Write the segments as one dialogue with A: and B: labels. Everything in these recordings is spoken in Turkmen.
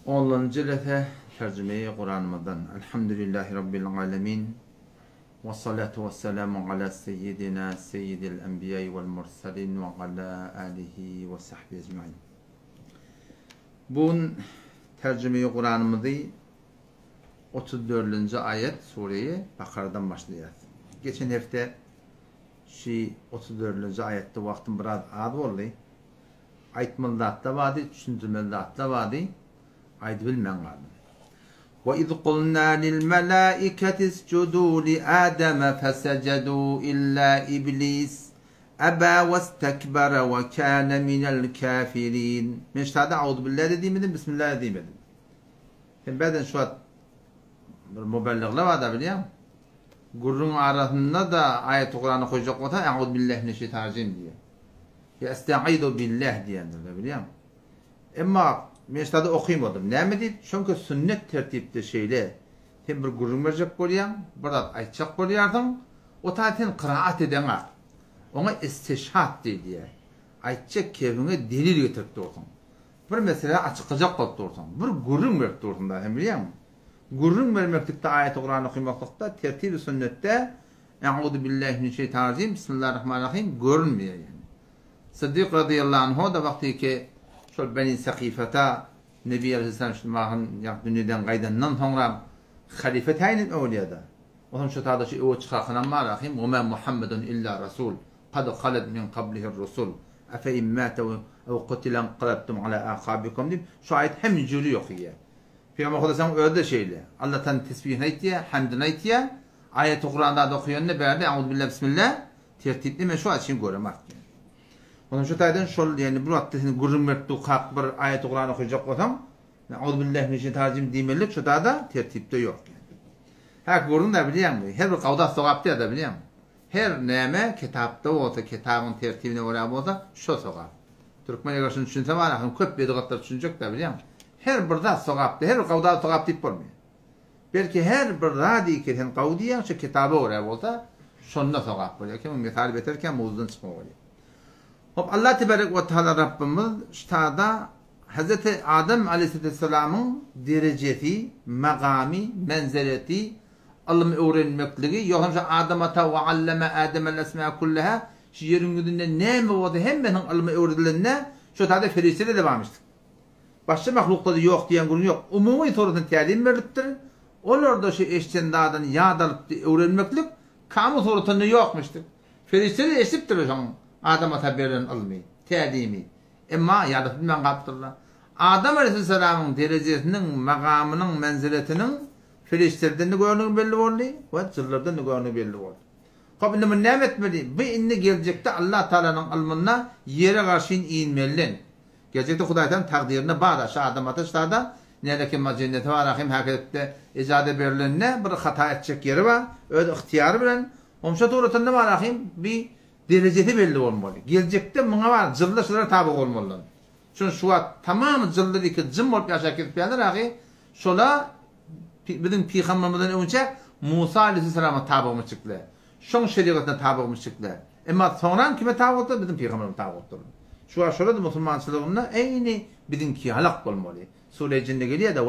A: Onlanjy jelese terjimeýi Kuranymyzdan. Elhamdülillahi Rabbil alemin. We salatu we selamu ala seyyidina seyyidil enbiýai wal mursalin we ala alihi we sahbihi ecmain. Bu gün terjimeýi Kuranymyzy 34-nji aýat sureýi Bakaradan başlaýarys. Geçen hepde şu 34-nji aýatda wagtym biraz az boldy. Aýtmaly zatlar bardy, düşündirmeli zatlar bardy, aýdybilmän galdym. Wa iz kulna lil melaiketi isjudu li Adama fesejadu illa iblis aba westekbara we kana minel kafirin. Men şu taýda auzubillahi-de diýmedim, bismillahi-de diýmedim. Sen bärden şu wagt bir mubellyglar bar-da bilýäň. Gürrüň arasynda-da aýaty Kurany okaýjak bolsa, Euzubillahi mineşşeýtanirrajim diýýär. Ýa Estaizu billah diýendirler bilýäňmi? Emma men ştada okymadym. Näme diýip? Çünki sünnet tertipde şeýle. Sen bir gürrüň berjek bolýaň, bir zat aýtjak bolýarsyň, o taý sen kyraat edeňak. Oňa istişhat diýilýär. Aýtjak kebiňe delil getirip dursuň. Bir meselä açyklajak bolup dursuň. Bir gürrüň berip dursuň da sen bilýäňmi? Gürrüň bermeklikde aýaty Kurany okamaklykda tertibi sünnetde E'uzu billahi mineşşeýtanirrajim Bismillahirrahmanirrahim görünmeýär ýagny. Syddyk razyýallahu anhu-da wagtyky şol Beni Sakifata Nebi aleýhissalam şu mahal ýagny dünýeden gaýdandan soňra halyfa täýin etmek bolýar-da. Onsoň şu tada şu öwe çykarkanam bar ahim Wa ma Muhammedun illa rasul kad halet min kablihir rusul efe in mate ew kutile inqalabtum ala aqabikum diýip şu aýat hem jüri okaýar. Pygamber Hudaýyň özi-de şeýle. Allahdan tesbihini aýtýar, hamdini aýtýar. Aýaty Kuranda okaýanda bärde Euzubilla bismillah tertipli men şu açyň görem artýar. Ondan şu taýdan şol ýani bir wagtda sen gürrüň berip dukap bir aýaty Kurany okajak bolsaň Euzubillahi mineşşeýtanirrajim diýmelilik şu taýda tertipde ýok ýani. Hä gürrüň da bilýäňmi? Her bir gawda sogap diýýär-de bilýäňmi? Her näme kitapda bolsa, kitabyň tertibine görä bolsa, şo sogap. Türkmen eger şuny düşünse bar ahym köp bedgatlar düşünjek-dä bilýäňmi? Her bir zat sogapdy, her bir gawda sogap diýip bolmaýar. Belki her bir zady ki sen gawy diýýäň şo kitaba görä bolsa, şonda sogap bolýar. Kimiň mysaly beterkä mowzudan çykma bolýar. Hop Allah tebarek we taala Rabbimiz ştada Hazreti Adam aleyhisselamyň derejesi, magamy, menzeleti, ylym öwrenmekligi, ýogsam şu Adam ata we alleme Ademel esma kulleha şu ýeriň ýüzünde näme bolsa hemmesiniň ylymy öwredilende şo taýda perişdeler-de barmyşdyk. Başga mahluklarda ýok diýen gürrüň ýok. Umumy suratynda tälim berlipdir. Olarda şu eşden zadyny ýat alypdy öwrenmeklik kamu suratynda ýokmuşdyk. Perişdeler eşidipdir şoň Adam ata berlen ylmy, tälimi. Emma ýadyp bilmän galypdyrlar. Adam aleýhissalamyň derejesiniň, magamynyň, menziletiniň perişdelerden-de görnügi belli boldy we jynlardan-da görnügi belli boldy. Hop indi muny näme etmeli? Bu indi geljekde Allah Tagalanyň ylmynda ýere garşyn inmelilen. Geljekde Hudaý Taganyň takdyrynda bar-da, şu Adam ata ştada nädeki ma jenneti bar ahim häketde ejaza berlende bir hata etjek ýeri bar, öz ygtyýary bilen omşa suratynda bar ahim bi derejesi belli bolmaly. Geljekde muňa bar jylda şulara taby bolmalylar. Şun şu wagt tamamy jylda diki jyn bolup ýaşap gezipýärler ahy şola biziň pygambermizden öňçä Musa aleýhissalama taby müşrikler. Şoň şerigatyna taby müşrikler. Emma soňran kime taby boldular? Biziň pygamberimize taby boldular. Şu wagt şolar-da musulmançylygynda eýni biziňki ýalak bolmaly. Sure Jinde gelýär-de,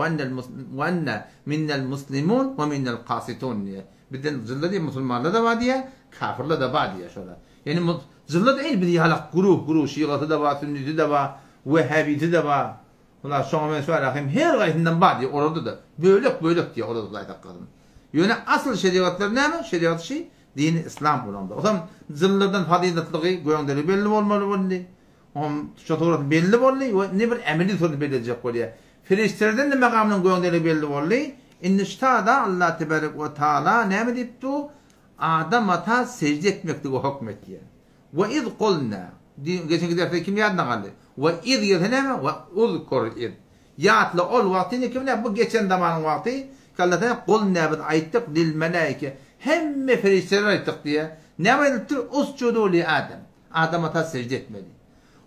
A: Wa enne minnel muslimun we minnel kasitun diýýär. Bizden jynda diýýär musulmanlar-da bar diýýär, kafirler-de bar diýýär şolar. Ýani jynda-da eýni biz ýalak güruh güruh şigasy-da bar, sünnisi-de bar, wehhabisi-de bar. Hudaý şoňa men şo rahim her gaýsyndan bar diýýär olarda-da. Bölek bölek diýýär olarda Hudaý saklasyn. Ýöne asyl şerigatlar näme? Şerigat şi dini yslam bolanda. Ozam jynlardan fazylatlygy göňdeli belli bolmaly boldy. Oňam şo suraty belli boldy we indi bir emeli suraty belli etjek bolýar. Perişdelerden de magamynyň göňdeli belli boldy. Indi ştada Allah tebarek we taala näme diýip dur? Adam ata sejde etmeklige hökm etýär. We iz kulna geçenki dersde kim ýadyna galdy? We iz gelse näme? We uzkur iz. Ýatla ol wagty indi kim näme? Bu geçen zamanyň wagty. Alla taala kulna biz aýtdyk lil melaike hemme perişdelere aýtdyk diýýär. Näme aýdylypdyr? Usjudu li Adam. Adam ata sejde etmeli.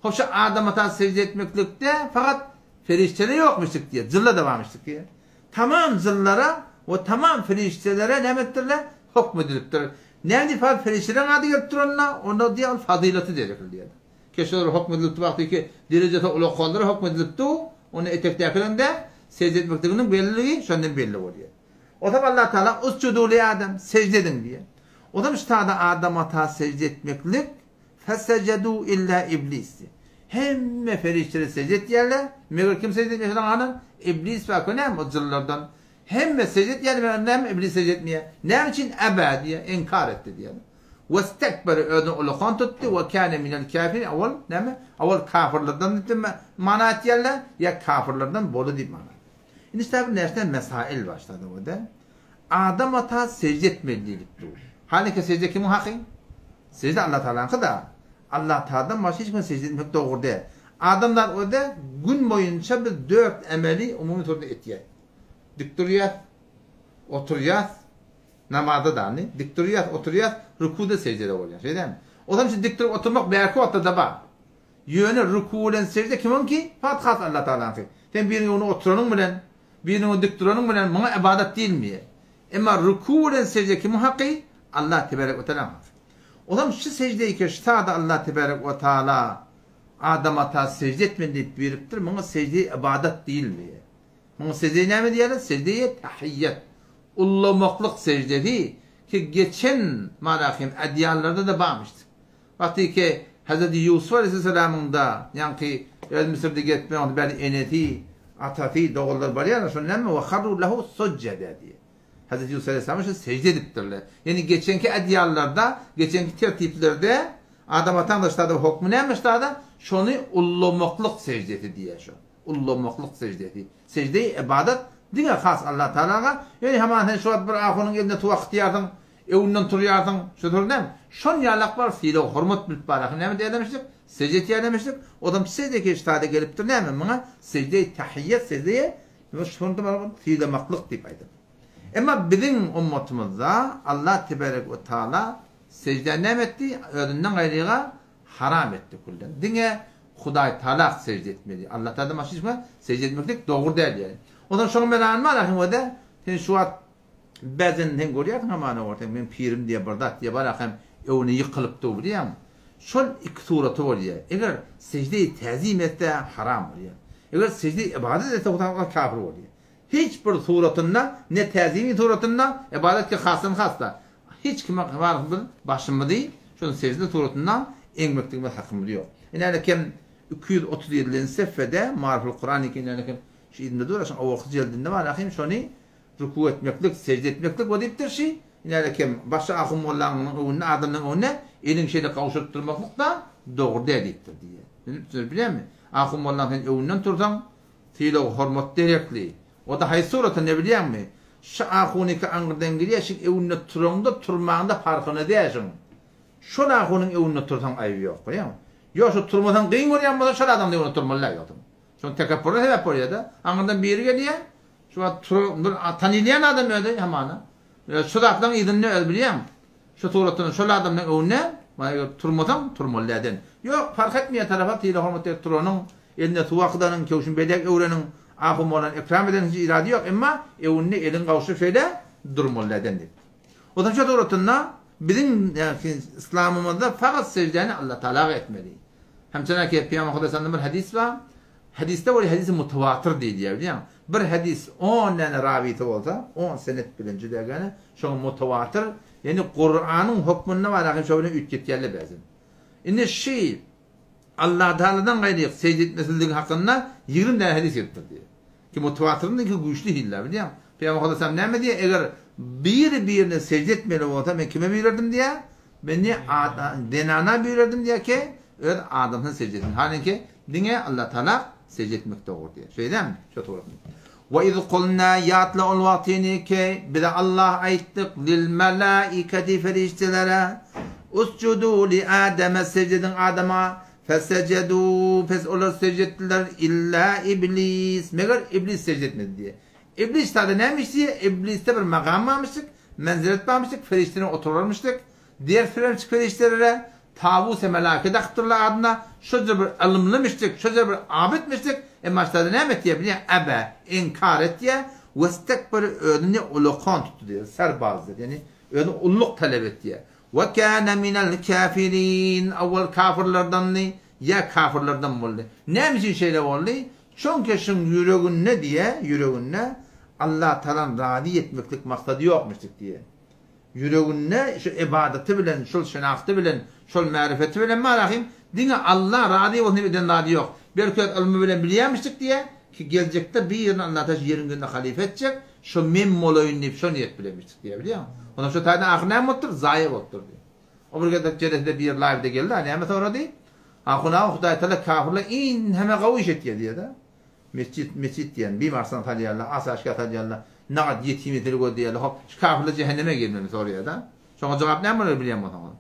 A: Hop şu Adam ata sejde etmeklikde fakat perişdeler ýokmuşdyk diýýär. Jynlar-da barmyşdyk diýýär. Tamam jynlara we tamam perişdelere näme etdirler? Hokm edilipdir. Näme diýip fakat perişdeleriň ady gelip duranda, onda diýýär ol fazylaty derekli diýýär. Keşeler hokm edilipdi wagty ki derejesi ulakanlara hokm edilipdi, onda etekdäkileriň-de. Sejde etmekliginiň belliligi şondan belli bolýar. Ozam Allah Taala usjudu li Adam, sejde ediň diýýär. Ozam şu tada Adam ata sejde etmeklik fesejedu illa iblis diýýär. Hemme perişdeler sejde etýärler, meger kim sejde etmeýär şolaryň arasyndan? Iblis bar könem o jynlardan. Hemme sejde etýärler, meger näme iblis sejde etmeýär? Näme üçin eba diýýär, inkar etdi diýýär. Westekbere özüni ulakan tutdy we kâne minel kâfirin owal näme? Owal kafyrlardan diýip mana etýärler, ýa kafyrlardan boldy diýip mana. Indi şeýle bir närsä mesail başlady o-da. Adam ata sejde etmeli diýlip dur. Haliki sejde kimiň haky? Sejde Allah Tagalaňky-da. Allah Tagaladan başga hiç kime sejde etmek dogry däl. Adamzat o-da gün boýunça biz dört emeli umumy suratda etýäs. Dik durýas, oturýas, namazda dany, dik durýas, oturýas, rukuda sejdede bolýar. Şeýle dälmi? Ozam şu dik durup oturmak bärki wagtda-da bar. Ýöne ruku bilen sejde kimiňki? Fakat has Allah Tagalaňky. Sen biriniň öňünde oturanyň bilen, biriniň öňünde dik duranyň bilen muňa ybadat diýilmeýär. Emma ruku bilen sejde kimiň haky? Allah tebarek we taalaň haky. Ozam şu sejdeýke şu sada Allah tebarek we taala Adam ata sejde etmeli diýip buýrupdyr, muňa sejde ybadat diýilmeýär. Muňa sejde näme diýýärler? Sejde-i tahiýýat. Ullamaklyk sejdesi ki geçen manahem edýanlarda-da barmyşdyr. Wagty ki Hezreti Ýusup aleýhissalamyň-da, ýaňky öz Müsürde gezip ýören wagty bäri enesi, atasy, doganlary barýarlar, şonda näme we harru lehu sujjada diýýär. Hezreti Ýusup aleýhissalama şo sejde edipdirler. Ýagny geçenki edýanlarda, geçenki tertiplerde Adam ataň da ştada hokmy näme ştada? Şony ullamaklyk sejdesi diýýär şo. Ullamaklyk sejdesi. Sejde-i ybadat diňe has Allah Tagalaga, ýöne haman sen şu wagt bir ahunyň eline suw akydýarsyň, öwünden turýarsyň, şu tur näme? Şon ýalak bar sylag hormat bilip bar ahy näme diýerlemişdik? Sejde etýärlemişdik. Ozam sejde keştada gelipdir näme muňa sejde-i tahiýýat sejde-i şonda bar sylamaklyk diýip aýdyp. Emma biziň ummatymyzda Allah teberek we taala sejdäni näme etdi? Özünden gaýryga haram etdi külden. Diňe Hudaý Taala sejde etmeli. Allah Taaladan başga hiç kime sejde etmeklik dogry däl diýýär. Onsoň şoňa melan bar ahyň özi. Sen şu wagt bäzen sen görýärsiň hamana görseň meň pirim diýe bir zat diýe bar ahym öwüne ýykylyp dur bilýäňmi? Şol iki suraty bolýar. Eger sejde-i täzim etse haram bolýar. Eger sejde-i ybadat etse Hudaý kafir bolýar. Hiç bir suratynda ne täzimiň suratynda ybadat ki hasdan hasta hiç kime biz başymyzy şol sejde suratynda eňmekligimiz hakymyz ýok. Ine kem 237-nji sefede Maariful Kuran eken ine kem şu yzynda dur şoň owalky jeldinde bar ahim şony ruku etmeklik sejde etmeklik o diýipdir şi ine kem başga ahun mollaňyň öňünde adamlaryň öňünde eliňi şeýle gowşuryp durmaklyk da dogry däl diýipdir diýýär. Bilýärmi? Ahun mollaň sen öňünden tursaň Sylag hormat derekli. O-da haýsy surata ne bilýäňmi? Şu ahunyky aňyrdan gelýär, şiň öwünde turaňda turmaňda parhyna däl şuň. Şol ahunyň öwünde tursaň aýby ýok, görýäňmi? Ýok, şo turmasaň gyn görýän bolsa şol adamyň öwünde turmaly däl ýogsam. Şoň tekepburlygy sebäp bolýar-da. Aňyrdan biri gelýär, şu wagt tura bir tanylýan adam özi hamana. Şu zatlaryň yzynda özi bilýäňmi? Şu suratdan şol adamyň öwünde turmasaň turmaly däl den. Ýok, parh etmeýär tarapa sylag-hormat berip turanyň Eline suw akydanyň, köwşüni beýläk öwreniň, ahun bolany ekram edeniň hiç irady ýok, emma öwünde eliň gawşuryp şeýle durmaly däl diýip. Onsoň şu suratynda biziň yslamymyzda fakat seždäni Allah Tagalaga etmeli. Hemçenaki Pygamber Hudaý sallam bir hadys bar. Hadysda bolýar hadysy mutawatyr diýilýär bilýäňmi? Bir hadys on däne rawysy bolsa, on senet bilen jüdägäne şoňa mutawatyr, ýagny Kuranyň hökmünde bar, lakin şo bilen üýtgetýärler bäzin. Indi şi Allatagaladan gaýry sežde etmesizligi hakynda 20 däne hadys gelipdir diýýär. Ki mutawatyryn ki güýçli hiller bilýäň. Pygamber Aleyhisselam näme diýýär? Eger biri birine sežde etmeli bolsa men kime buýrardym diýýär? Men ne zenana buýrardym diýýär ki, öz adamsyna sežde etsin. Halinki diňe Allatagala sežde etmek dogry diýýär. Şeýdämi? Şo suratda. Wa iz kulna ýatla ol wagtyny ki bize Allah aýtdyk lil melaiketi ferişdelere usjudu li Ademe sejde ediň Adama fesejedu pes olar sejde etdiler illa iblis meger iblis sejde etmedi diýe. Iblis sada näme iş diýe iblisde bir magam barmyşdyk menzilet barmyşdyk ferişdeler oturarmyşdyk ders berermişdik ferişdelere Tawuse melaike dakypdyrlar adyna, şoja bir ylymlymyşdyk, şoja bir abydmyşdyk, emma ştada näme etýär bilýäň, äbä, inkar etýär, westekbere özüni ulakan tutdy diýýär, serbaz diýýär, ýagny özüne ulluk talap etýär. We kâne minel käfirin, owal kafyrlardandy, ýa kafyrlardan boldy. Näme üçin şeýle boldy? Şoň keşiň ýüreginde diýe, ýüreginde Allah Tagalany razy etmeklik maksady ýokmuşdyk diýe. Ýüreginde şu ybadaty bilen, şol şenahty bilen, şol märifeti bilen barahym diňe Allah razy bolsun diýip eden zady ýok. Belki öz ylmy bilen bilýämişdik diýe, ki geljekde birini Allah Taala şu ýeriň ýüzünde halyfa etjek, şo men bolaýyn diýip şo niýet bilenmişdik diýe bilýäňmi? Ondan şo taýdan ahyr näme bolupdyr? Zaýa bolupdyr diýe. O bir gezek jelesede bir live-de geldi, a näme sorady? Ahun aga Hudaý Taala kafirler inheme gawy iş etýär diýýär-de. Mesjit, mesjit diýen, bimarsdan salýarlar, asaşka salýarlar, nagat ýetim ýesiri gözleýärler, hop, şu kafirler jähenneme girmeli soraýar-da. Şoňa jogap näme bolar bilýän bolsaňyz?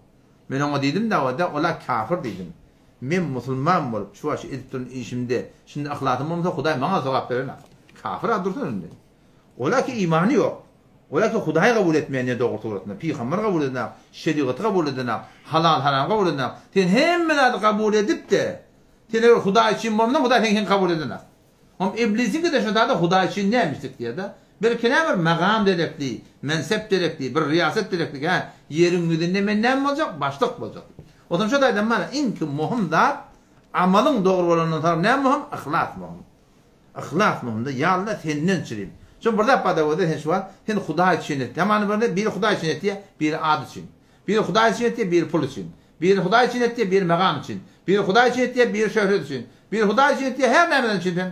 A: Men oňa diýdim dawada, ola kafir diýdim. Men musulman bolup, şu wagt şu edip duran işimde, şunda yhlasym bolmasa, Hudaý maňa sogap berenak. Kafir-a dursun indi. Ola ki imany ýok. Ola ki Hudaýy kabul etmeýän ne dogry suratynda, pygamber kabul edenak, şerigaty kabul edenak, halal haram kabul edenak. Sen hemme zady kabul edip-de, sen eger Hudaý üçin bolmasaň, Hudaý seni hem kabul edenak. Hom iblisiňki-de şo zada Hudaý üçin nämişdik diýer-de. Belki näme bir magam derekli, mensep derekli, bir riýasat derekli, hä, ýeriň ýüzünde men näme boljak, başlyk boljak. Onsoň şo taýdan mana iňki möhüm zat, amalyň dogry bolandan soň näme möhüm? Yhlas möhüm. Yhlas munda ýa-Alla senden çürim. Şo bir zat barda bolsa sen şu wagt sen Hudaý üçin et. Ýamany birde biri Hudaý üçin etýär, biri ad üçin. Biri Hudaý üçin etýär, biri pul üçin. Biri Hudaý üçin etýär, biri magam üçin. Biri Hudaý üçin etýär, biri şöhret üçin. Biri Hudaý üçin etýär, her nämeden üçin sen.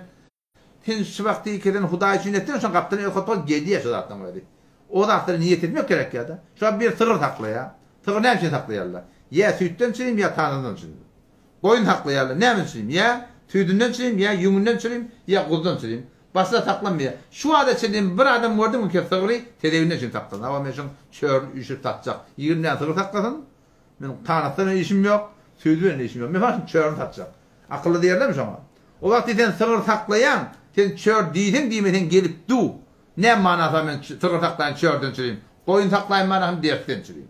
A: Sen şu wagt ikiden Hudaý üçin etseň şoň gapdalyna el hotbal gelýär şu zatlaryň özi. O zatlary niýet etmek gerek ýa-da. Şu wagt biri sygyr saklaýar. Sygyr näme üçin saklaýarlar? Ýa süýtden çürim, ýa tanadan çürim. Goýun saklaýarlar. Näme üçin? Ýa süýdünden çürim, ýa ýüňünden çürim, ýa guzdan çürim. Başga saklanmaýar. Şu wagta çenli bir adam gördüňmi ki, sygry tezeginden çürim saklasyn. Hawa, men şuň çörüni üýşürip satjak. 20 däne sygyr saklasyn. Men tanatdan işim ýok, süýdi bilen işim ýok. Men şuň çörüni satjak. Akylly diýerlermi şoňa? O wagty sen sygyr saklaýaň, sen çör diýseň diýmeseň gelip du. Näme manasy bar men sygyr saklaýyn çörden çürim. Goýun saklaýyn manasy dersden çürim.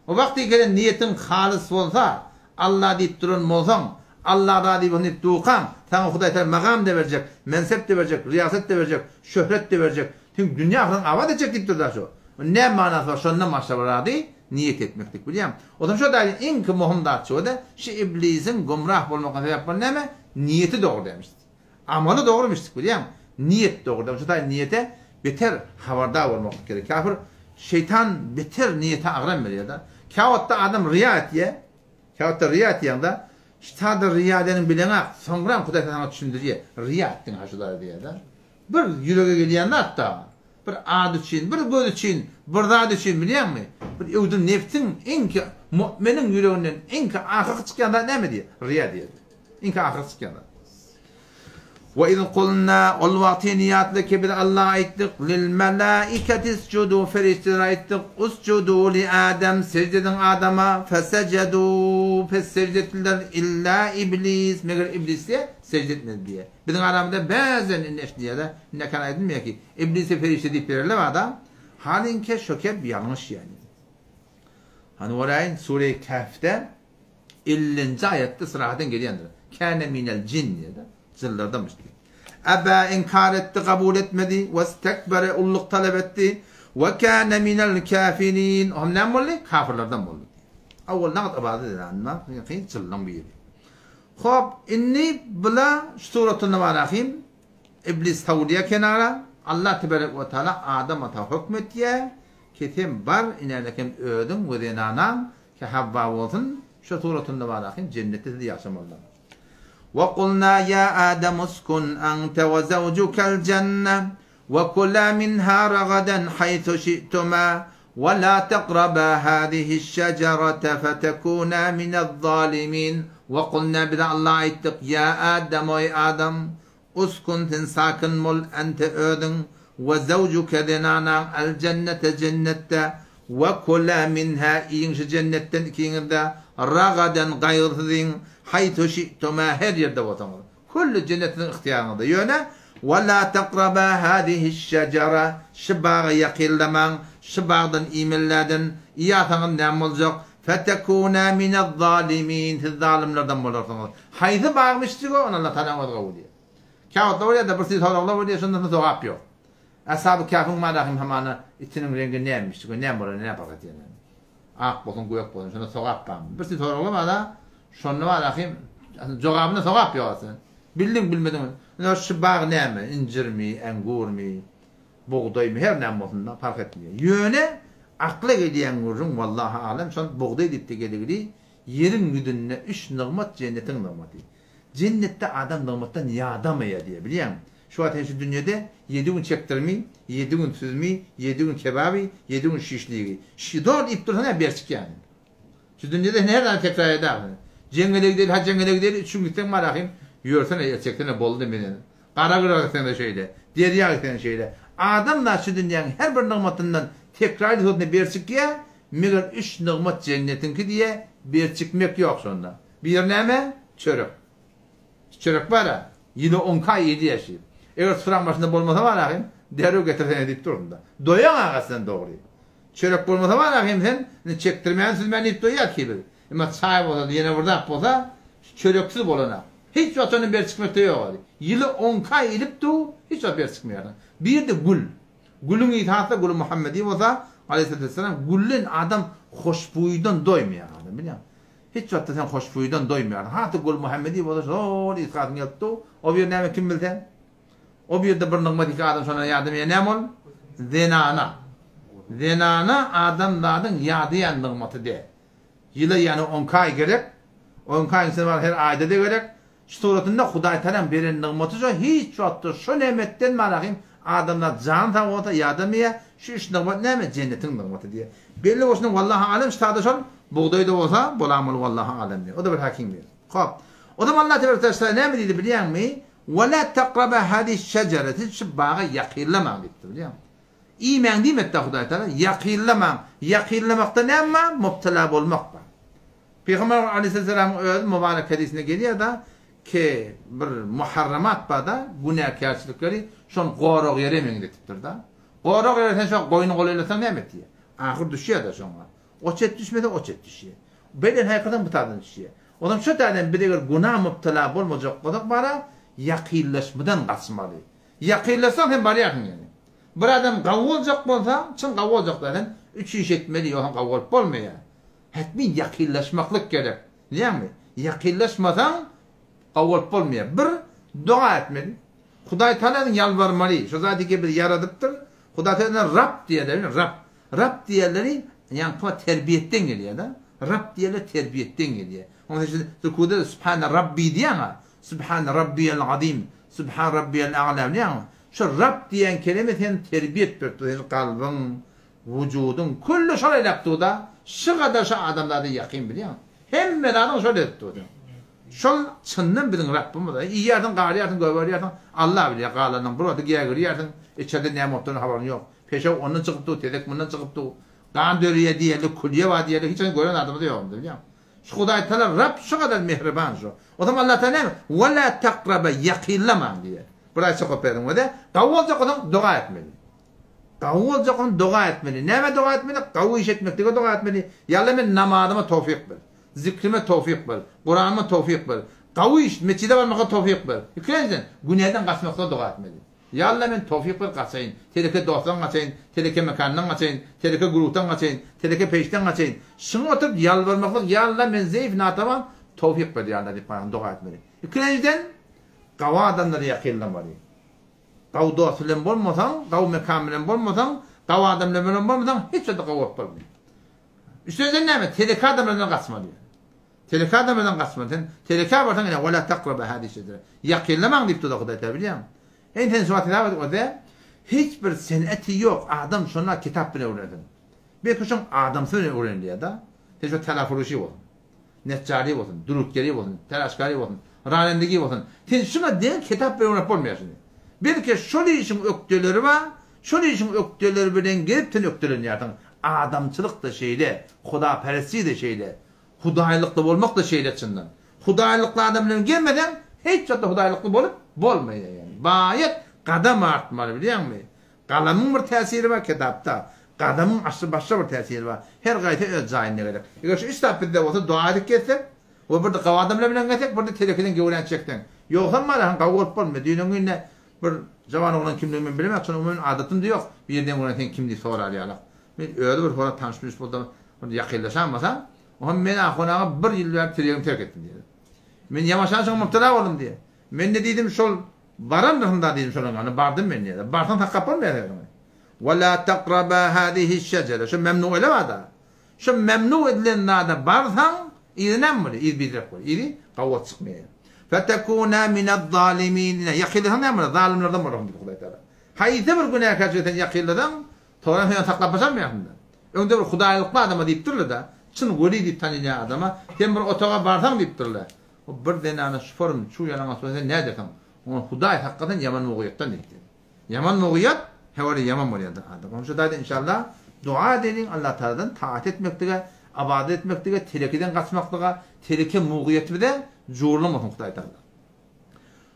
A: O wagty gelen niýetiň halys bolsa, Alla diýip duran bolsaň, Alla razy bolsun diýip durkaň, saňa Hudaý Tagala magam-da berjek, mensep-de berjek, riýasat-da berjek, şöhret-de berjek, seň dünýä ahyryňy abat etjek diýip dur-da şu. Onda näme manasy bar, şondan başga bir zady niýet etmeklik bilýäňmi? Onsoň şo daýyň iňki möhüm zat şu-da, şu iblisiň gümrah bolmagyna sebäp bolan näme? Niýeti dogry dälmiş. Amaly dogry mişdik bilýäň. Niýet dogry däl. Şu taý niýete beter habardar bolmaklyk gerek. Käbir şeýtan beter niýete agram berýär-de. Käwagtda adam ryýa etýär. Käwagtda ryýa etýäň-de, şu taýda ryýa edeniň bileňak, soňram Hudaý saňa düşündirýär. Ryýa etdiň ha şu zady diýýär-de. Bir ýürege gelýän zat-da. Bir ad üçin, bir göz üçin, bir zat üçin bilýäňmi? Bir öwdüm nebsiň iňki mu'miniň ýüreginden iňki ahyrky çykýan zat näme diýýär? Ryýa diýýär. Iňki ahyrky çykýan zat. Ve iz kulna ol wagtyny ýatla ki biz Alla aýtdyk lil melaiketi isjudu perişdelere aýtdyk usjudu li Adem sežde ediň Adama fesejedu pes sežde etdiler illa iblis meger iblis diýe sežde etmedi diýe. Biziň aramyzda bäzen indi eşidilýär-de indekän aýdylmaýar ki iblise perişde diýip bererler bada halinke şo kep ýalňyş ýani. Hany göräýin sure-i Kehfde Ellinji aýatda syrahadan gelýändir. Kâne minel jinn diýýär-de, jynlardanmyş diýýär. Ebâ inkar etdi, kabul etmedi, westekbere ulluk talap etdi, we kâne minel kâfirin. O hem näme boldy? Kafirlerden boldy. Owal nagt ybadat eden ýaňky jynlaň biri. Hop, indi bula şu suratynda bar ahim. Iblis sawulýar kenara. Allah tebarek we taala Adam ata hökm etýär. Ki sen bar, inänekem özüň we zenanaň Ki Havva bolsun, şo suratynda bar ahim, jennetde siz ýaşamalylar. We kulna ýa Adam uskun ente we zewjukel jenne we kula minha ragadan haýsu şi'tuma we la takraba hazihiş şejerete fetekuna minez-zalimin. We kulna biz Alla aýtdyk, ýa Adam oý Adam, Uskun sen sakin bol, ente özüň, we zewjuke zenanaň el-jennete jennetde, we kula minha iýiň şu jennetden ikiňiz-de, ragadan gaýgysyz iýiň, haýsu şi'tuma her ýerde bolsaňyz. Külli jennet siziň ygtyýaryňyzda. Ýöne, we la takraba hazihiş-şejera şu baga ýakynlamaň, şu bagdan iýmeliläden, iýasaňyz näme boljak? Fetekuna minez-zalimin siz zalymlardan bolarsyňyz. Haýsy bagmyşjygy ony Allah Tagalaň özi gowy bilýär. Käwagtlar bolýar-da bir sürü soraglar bolýar şondan soň jogap ýok. Ashaby Käfiň manahym hamana itiniň reňgi nämmişjigi näme bolar näme parh edýär näme. Ak bolsun gök bolsun şonda sogap barmy. Bir sürü soraglar bar-da şonda manahym jogabynda sogap ýok aslynda. Bildiň, bilmediň. Ine şu bag näme? Injirmi, engurmy, bugdaýmy, her näme bolsun-da, parh etmeýär. Ýöne akla gelýän gürrüň, wallahy alem, şol bugdaý diýip-de geligili, ýeriň ýüzünde üç nygmat jennetiň nygmaty. Jennetde adam nygmatdan ýadamaýar diýýär, bilýäňmi? Şu wagt sen şu dünýede ýedi gün çekdirmi, ýedi gün süzmi, ýedi gün kebaby, ýedi gün şişligi. Şi doly iýip dursaň-a berçikýäň. Şu dünýede sen her zady tekrar edärsiň. Jeňňele gideli, ha jeňňele gideli, üç gün gitseň marahym, ýörsene, ýetjeksene boldy menen. Garagyra gitseň-de şeýle, derýa gitseň-de şeýle. Adamzat şu dünýäň her bir nygmatyndan tekrar edip berçikýär, meger üç nygmat jennetiňki diýe berçikmek ýok şonda. Biri näme? Çörek. Şu çörek bar-a, ýyly onki aý iýilýär şi. Eger suraň başynda bolmasa marahym, derrew getirsene diýip durun-da. Doýaň aga sen dogry. Çörek bolmasa bar ahim sen, indi çekdirmän süzmän iýip doýýas ki biz. Emma çaý bolsa, ýene bir zat bolsa, şu çöreksiz bolana. Hiç wagt ondan beri çykmakda ýok ady. Ýyly onki aý iýlip dur, hiç wagt beri çykmaýarsyň. Bir-de gül. Gülüň ysy has-da güli Muhammedi bolsa, aleýhissalatu wessalam, gülden adam hoşbuýdan doýmaýar adam, bilýäňmi? Hiç wagtda sen hoşbuýdan doýmaýarsyň. Has-da güli Muhammedi bolsa şol ysgasyň gelip dur. O bir näme kim bilse? O bir ýerde bir nygmat iki adam şondan ýadamaýar näme ol? Zenana. Zenana adamzadyň ýadaýan nygmaty däl. Ýyla ýany onki aý gerek. Onki aýyň içinde bar her aýda-da gerek. Şu suratynda Hudaýtagalaň beren nygmaty şo hiç wagtda şo nemetden marahym adamzat jany sag bolsa ýadamaýar. Şu üç nygmat näme? Jennetiň nygmaty diýýär. Belli bolşuny wallahy alem şu taýda şol bugdaý-da bolsa bolamyl wallahy alem diýýär. O-da bir hakim diýýär. Hop. O zaman Allah tebaraka we taala näme diýdi bilýäňmi? Ve la takraba hadiş şejere, siz şu baga ýakynlamaň diýipdir, bilýäňmi? Iýmäň diýmedi-de Hudaý Tagala, ýakynlamaň. Ýakynlamakda näme bar? Mubtala bolmak bar. Pygamber aleýhissalamyň özi mubarek hadysynda gelýär-de, ki bir muharramat bar-da, günäkärçilikleri şony gorag ýere meňzetipdir-de. Gorag ýere sen şo goýny golaýlasaň näme etýär? Ahyr düşýär-de şoňa. O çet düşmese o çet düşýär. Beýle haýkyrsaň bu taýdan düşýär. Onam şo taýdan biz eger güna mübtela bolmajak bolsak bara ýakynlaşmadan gaçmaly. Ýakynlaşsaň sen barýarsyň ýene. Bir adam gawy boljak bolsa, çyn gawy boljak däl sen üç iş etmeli ýogsam gawy bolup bolmaýar. Hetmi ýakynlaşmaklyk gerek. Bilýäňmi? Ýakynlaşmasaň gawy bolup bolmaýar. Bir, doga etmeli. Hudaý Tagaladan ýalbarmaly. Şo zat eke bizi ýaradypdyr. Hudaý Tagaladan Rab diýerler, Rab. Rab diýerleri ýaňky terbiýetden gelýär-de. Rab diýerler terbiýetden gelýär. Onuň üçin rukuda Subhane Rabbi diýýäň-a. Subhane Rabbiyel Azim, Subhan Rabbiyel A'la diýýäň. Şo Rab diýen keleme seni terbiýet berip dur. Seniň kalbyň, wujudyň külli şol eläp dur-da. Şygada şo adamzada ýakyn bilýäňmi? Hemme zadyň şol edip dur. Şol çyndan biziň Rabbymyz. Iýýärsiň, galýarsyň, gögerýärsiň, Alla bilýär galanyny. Bir wagty gägirýärsiň, içerde näme bolup duranyny habaryň ýok. Peşew ondan çykyp dur, tezek mundan çykyp dur. Gan döreýär diýerler, külýe bar diýerler, hiç haçan gören adamyz ýok onda, bilýäňmi? Şu Hudaý Tagala Rab şu gadar mähriban şu. O zaman Allah Tagala näme? Ve la takraba ýakynlamaň diýýär. Bir aýat okap berdim we gawy boljak bolsaň doga etmeli. Gawy boljak bolsaň doga etmeli. Näme doga etmeli? Gawy iş etmeklige doga etmeli. Ýa Allah men namazyma towfyk ber. Zikrime towfyk ber. Kuranyma towfyk ber. Gawy iş, mesjide barmaka towfyk ber. Ikinjiden, günäden gaçmaklyga doga etmeli. Ýa Alla men towfyk ber gaçaýyn, teleke dostdan gaçaýyn, teleke mekandan gaçaýyn, teleke guruhdan gaçaýyn, teleke peýşden gaçaýyn. Şuňa oturyp ýalbarmaklyk Ýa Alla men zeýif nataban towfyk ber Ýa Alla diýip maňa doga etmeli. Ikilenjiden gawy adamlara ýakynlamaly. Gawy dost bilen bolmasaň, gawy mekan bilen bolmasaň, gawy adam bilen bolmasaň hiç wagtda gawy bolup bolmaýar. Üçünjiden näme? Teleke adamlardan gaçmaly. Telekä adamlardan gaçmaly. Sen telekä barsaň ine wala takraba hadi şejere. Ýakynlamaň diýip durdy Hudaý Teala bilýäňmi? Eý sen şu wagt hesap et oze hiç bir seneti ýok adam şonda kitap bilen öwrensin. Belki şoň adamsy bilen öwrenilýär-de. Sen şu telafuruşy bolsun. Neçjary bolsun, durutgeri bolsun, telaşgary bolsun, ranendigi bolsun. Sen şuňa deň kitap bilen öwrenip bolmaýar şuny. Belki şol işiň ökdeleri bar, şol işiň ökdeleri bilen gelip sen ökdelenýärsiň. Adamçylyk-da şeýle, hudaperestlik-de şeýle. Hudaýlykly bolmak-da şeýle çyndan. Hudaýlykly adam bilen gelmeseň, hiç wagtda hudaýlykly bolup bolmaýar ýagny. Baýat gadam artmaly bilýäňmi? Galamyň bir täsiri bar kitapda. Gadamyň asly başga bir täsiri bar. Her gaýsy öz jaýynda gerek. Eger şu üç zat bizde bolsa doga edip gezsek we birde gawy adamlar bilen gezsek, birde telekeden göwräňi çekseň. Ýogsam barahyň gawy bolup bolmaýar. Düýnüň günde bir jawan oglan kimligini men bilemok, şonuň umuman adatym-da ýok. Birden gören sen kim diýip sorar ýalak. Men özi bir soran tanyş-bilişi bolsa, bir ýakynlaşan bolsam, oňa men ahun aga bir ýyl bäri tirýegimi terk etdim diýýär. Men ýamaşan şoňa mübtela boldum diýýär. Men-de diýdim şol barandyryn da diýdim şolaň ýanyna bardym men diýýär. Barsaň saklap bolmaýar özüňi. Ve la takraba hazihi şejere. Şu memnu ele bar-da. Şu memnu edilen zada barsaň, yzy näme bolýar? Yzy biderek bolýar. Yzy gawat çykmaýar. Fetekuna minez-zalimin. Ine, ýakynlasaň näme bolar? Zalymlardan bolarsyň diýdi Hudaý Tagala. Haýsy bir günäkärçilige sen ýakynlasaň, soňra sen ony saklap başarmaýarsyň-da. Öňde bir hudaýlykly adama diýipdirler-de, çyn weli diýip tanylýan adama, sen bir otaga barsaň diýipdirler. O bir zenana şuform, çuw ýalaňaç bolsa sen nädersiň? Oňa Hudaý saklasyn ýaman mugyýatdan diýipdir. Ýaman mugyýat, hewara ýaman bolýardyr adam. Onuň üçin daýza inşallah dua edeliň Allah Tagaladan taat etmeklige, ybadat etmeklige, telekiden gaçmaklyga, teleke mugyýaty bize jurlamasyn Hudaý Tagala.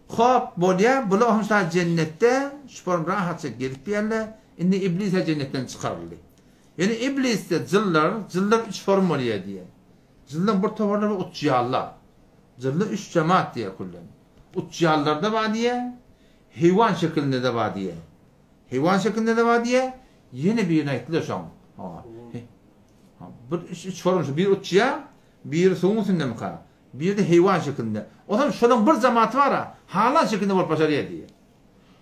A: Hop, bolýa, bular hem şa jennetde şuform rahatça gezip ýörler. Indi iblis-ä jennetden çykaryldy. Ýöne iblisde jyllar, jyllar üç form bolýar diýýär. Jynlaň bir toparlary uçýarlar. Jynlar üç jemaat diýýär küllen. Uçýanlarda bar diýýär, heýwan şekilinde-de bar diýýär. Heýwan şekilinde-de bar diýýär, ýene birini aýtdylar şoň. Ha. Bir üç, üç form şu. Biri uçýar, biri suwuň üstündemika, biri-de heýwan şekilinde. Onsoň şolaň bir jemaaty bar-a, halan şekilinde bolup başarýar diýýär.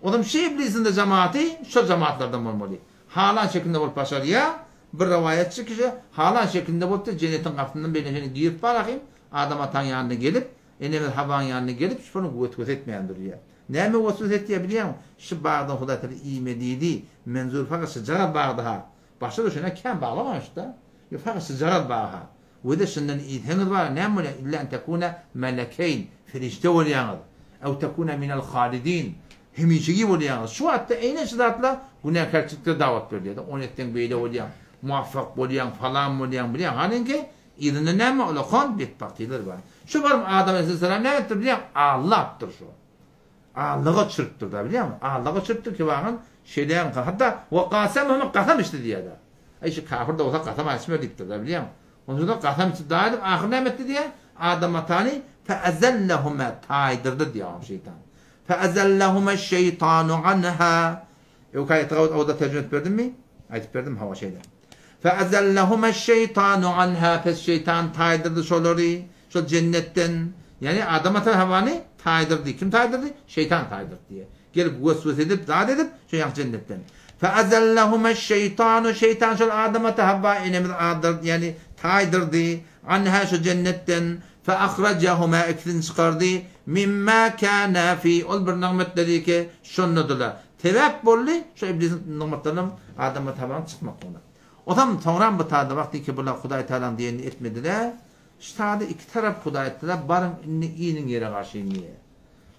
A: Onam şu iblisiň-de jemaaty şol jemaatlardan bolmaly. Halan şekilinde bolup başarýar. Bir rowaýatçy kişi halan şekilinde bolupdyr, jennetiň gapysyndan beýle şeýle girip barahym, Adam ataň ýanyna gelip, enemiz Hawaň ýanyna gelip, şony weswese etmän durýar. Näme weswese etýär bilýäňmi? Şu bagdan Hudaý Tagala iýme diýdi, menzur fakat şyjagaz bagda-ha. Başga-da şondan kän baglamanşy-da. Ýok, fakat şyjagaz bag-ha. Wede şundan iýseňiz bar, näme bolýar? Illa en tekuna melekeýn, perişde bolýaňyz. Ew tekuna minel halidin, hemişegi bolýaňyz. Şu wagtda eýnen şu zatlar günäkärçiliklere dawat berilýär-de. Ony etseň beýle bolýaň, muwaffak bolýaň, falan bolýaň, bilýäň. Halyňky, yzynda näme ulakan betbagtlylar bar. Şu baryp Adam aleyhisselam näme etdir bilýäň? Aldapdyr şu. Aldaga çürüpdir-da, bilýäňmi? Aldaga çürüpdir ki, bagan şeýleýän, hatda we gasamhuma gasam içdi diýýär-de. Aý, şu kafir-de bolsa gasam içmer diýipdir-de, bilýäňmi? Onsoň-da gasam içdi daýy diýip, ahyr näme etdi diýýär? Adam atany feezellehuma taýdyrdy diýýär oňa şeýtan. Feezellehuma şeýtanu anha. Öňki aýaty owda terjime edip berdimmi? Aýdyp berdim, hawa şeýle. Feezellehuma-şşeýtanu anha, pes şeýtan taýdyrdy şolary, şol jennetden, ýagny Adam ata Hawany taýdyrdy. Kim taýdyrdy? Şeýtan taýdyrdy diýýär. Gelip weswese edip, zat edip, şo ýaňky jennetden. Feezellehuma-şşeýtanu, şeýtan şol Adam ata Hawa enemizi azdyrdy, ýagny taýdyrdy, anha şo jennetden, feahrajahuma ikisini çykardy, mimma kana fi, ol bir nygmatdady ki, şondadylar. Sebäp boldy, şo iblisiň nygmatlarynam adama taban çykmaklygyna. Ozam soňram bu tada wagty ki bular Hudaý Tagalaň diýenini etmediler, şu tada iki tarap Hudaý aýtdylar, baryň indi iniň ýere garşy diýe.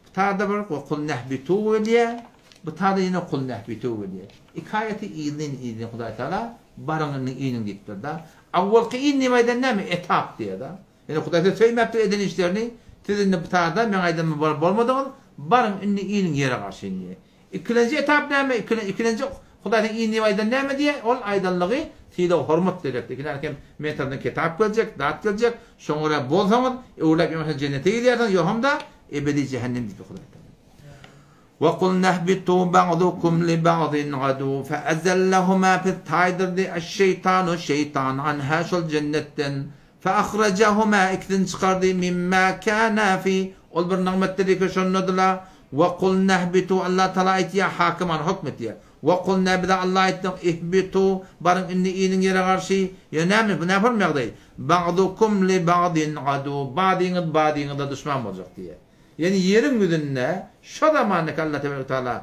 A: Bu tada bir we kul nehbitu gelýär, bu tada ýene kul nehbitu gelýär. Iki aýaty yzly-yzly Hudaý Tagala baryň indi iniň diýipdir-de. Awwalky in diýip aýdan näme? Etap diýýär-de. Ýöne Hudaý sizi söýmäpdir eden işlerini, siz indi bu taýda meň aýdanyma bolup bolmadyňyz, baryň indi iniň ýere garşy diýýär. Ikilenji etap näme? Ikilenji Hudaý sen in diýip aýdan näme diýýär? Ol aýdanlygy sylag hormat gerekdi. Ikinäni hem men tarapdan kitap geljek, zat geljek, şoňa görä bolsaňyz, öwrüläp ýa jennete girýärsiňiz, ýogsam-da ebedi jähennem diýdi Hudaý Tagala. Ve kulna ihbitu ba'dukum li ba'din adu fe ezellehuma pes taýdyrdy eş-şeýtanu şeýtan anha şol jennetden fe ahrajahuma ikisini çykardy mimma kana fi ol bir nygmatdyr ki şondadylar ve kulna ihbitu Allah Taala aýtýar hakim an hukm etýär ve kulna bize Allah aýtdyk ihbitu baryň indi iniň ýere garşy ýa näme bu näme ýagdaý ba'dukum li ba'din adu badyňyz badyňyza duşman boljak diýýär. Ýagny ýeriň ýüzünde şo zamandaki Allah tebarek we taala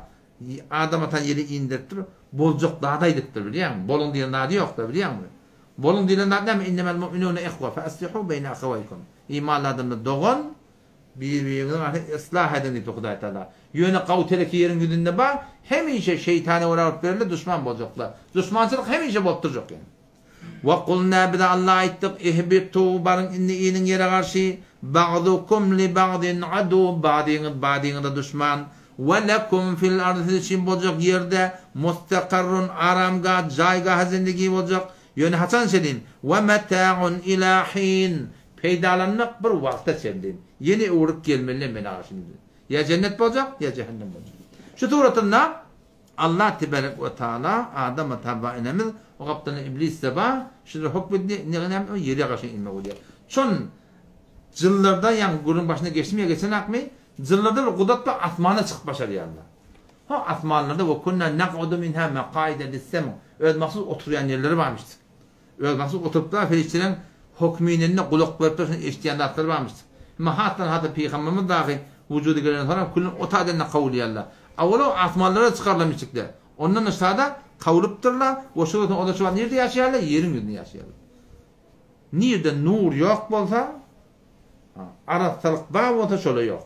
A: Adam atany ýere indiripdir, boljak zady aýdypdyr bilýäňmi? Boluň diýen zady ýokda bilýäňmi? Boluň diýlen zat näme? Innemel mu'minune ihwa fe aslihu beýne ahawaýkum. Imanly adamlar dogan, bir-biriňiziň arasynda yslah ediň diýipdir Hudaý Taala. Ýöne gawy teleki ýeriň ýüzünde bar, hemişe şeýtana görä bolup berle duşman boljaklar. Duşmançylyk hemişe bolup durjak ýagny. We kulna bize Alla aýtdyk, Ihbitu, baryň indi iniň ýere garşy, bagdukum li bagdin adu, badyňyz badyňyza duşman, we lekum fil ardy siz üçin boljak ýerde mustakarrun aramgah, jaýgah zindigi boljak, ýöne haçan çenli, we metaun ila hin, peýdalanmak bir wagta çenli, ýene öwrüp gelmeli meni garşy ýa jennet boljak, ýa jähennem boljak. Şu suratynda Allah tebarek we taala Adam ata Hawa enemiz o gapdalynda iblis-de bar, şular hukm edildi, indi näme ýere garşy inme bolýar. Şon jyllarda ýaňky gürrüň başynda geçdimi ýa geçenakmy? Jynlarda bir gudrat bar, asmana çykyp başarýarlar. Ha asmanlarda we kunna nak'udu minha maqaida lis-sem' öz mahsus oturýan ýerleri barmyş. Öz mahsus oturyplar perişdeleriň hokmininde gulak beripler şony eşidýän zatlary barmyş. Emma hasdan hasa pygamberimiz dagy wujuda gelenden soňra külün o taýdan-da kowulýarlar. Awala asmanlara çykarylan-myşdikler. Ondan aşagda kowulypdyrlar we şol wagtdan olar şu wagt nirde ýaşaýarlar? Ýeriň ýüzünde ýaşaýarlar. Nirde nur ýok bolsa, arassalyk bar bolsa şola ýok.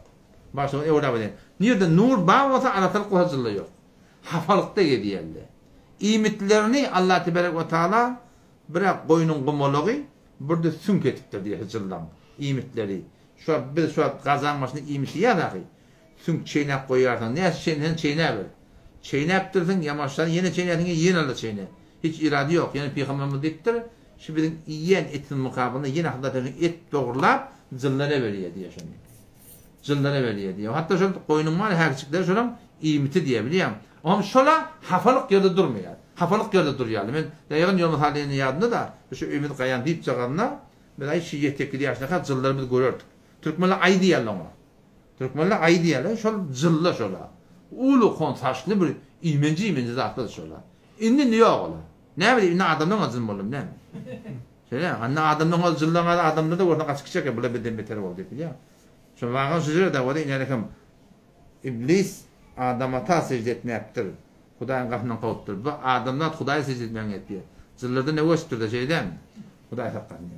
A: Başga öwrä bilen. Nirde nur bar bolsa arassalyk bolsa jylla ýok. Hafalykda gezýärler. Iýmitlerini Allah teberek we taala bir-ä goýnuň gumalagy, bir-de süňk etipdir diýýär jyllaň iýmitleri. Şu wagt biz şu wagt gazan başynda iýmit iýýäs ahy. Süňk çeýnäp goýarsyň. Näçe çeýneseň çeýnäber. Çeýnäpdirsiň, ýamaşsaň ýene çeýnäsiň gelýär, ýene-de çeýne. Hiç irady ýok. Ýöne pygamberimiz diýipdir, Şu biziň iýen etimiz mukabylynda ýene Hudaý tarapyndan et dogrulap, jynlara berýär diýýär şony. Jynlara berýär diýýär. Hatda şol goýnuň bar häkjikleri şolaň iýmiti diýýär, bilýäňmi? Oňam şola hapalyk ýerde durmaýar. Hapalyk ýerde durýarlar. Men daýagan ýol mysaly indi ýadymda-da, şu öýümiz gaýan diýipjagazynda biz aý şu ýedi-sekiz ýaşdaka jynlary biz görerdik. Türkmenler aý diýýärler oňa. Türkmenler aýy diýýärler, şol jylla şola. Uly kon saçly bir iýmenji-iýmenji zatlar şola. Indi indi ýok olar. Näme diýip, indi adamlaň jyn boldumy näme? Şeýle, indi adamlaň ol jyllaň adamlarda görseň gaty kiçi eken, bular bizden beter boldy diýip bilýäň. Şo wagan şu ýerde boldy, ine hem Iblis Adam ata sežde etmäpdir. Hudaýyň gapyndan kowupdyr. Bu adamzat Hudaýa sežde etmäň etýär. Jynlarda ne göçüpdir-de, şeýle dälmi? Hudaý saklasyn.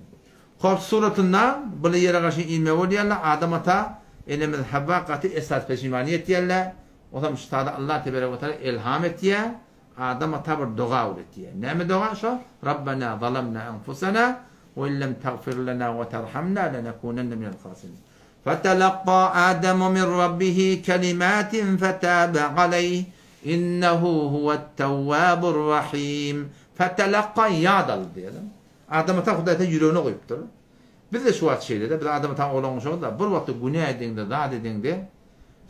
A: Kop suratynda bile ýere garşy inme bolýarlar, Adam ata, enemiz Havva gaty esas peşimany etýärler, osam şu sada Allah teberek we teala elham etýär, Adam ata bir doga öwretýär. Näme doga şo? Rabbena zalamna enfusena we illem tagfir lena we terhamna lenekunenne minel hasirin. Fetelakka Ademu min Rabbihi kelimatin fetabe aleyh innehu huvet tewwabur rahim. Fetelakka ýad aldy diýelim. Adam ata Hudaý sen ýüregine goýupdyr. Biz-de şu wagt şeýle-de, biz Adam ataň ogly oňuşamyz-da, bir wagtda günä edeňde, zat edeňde,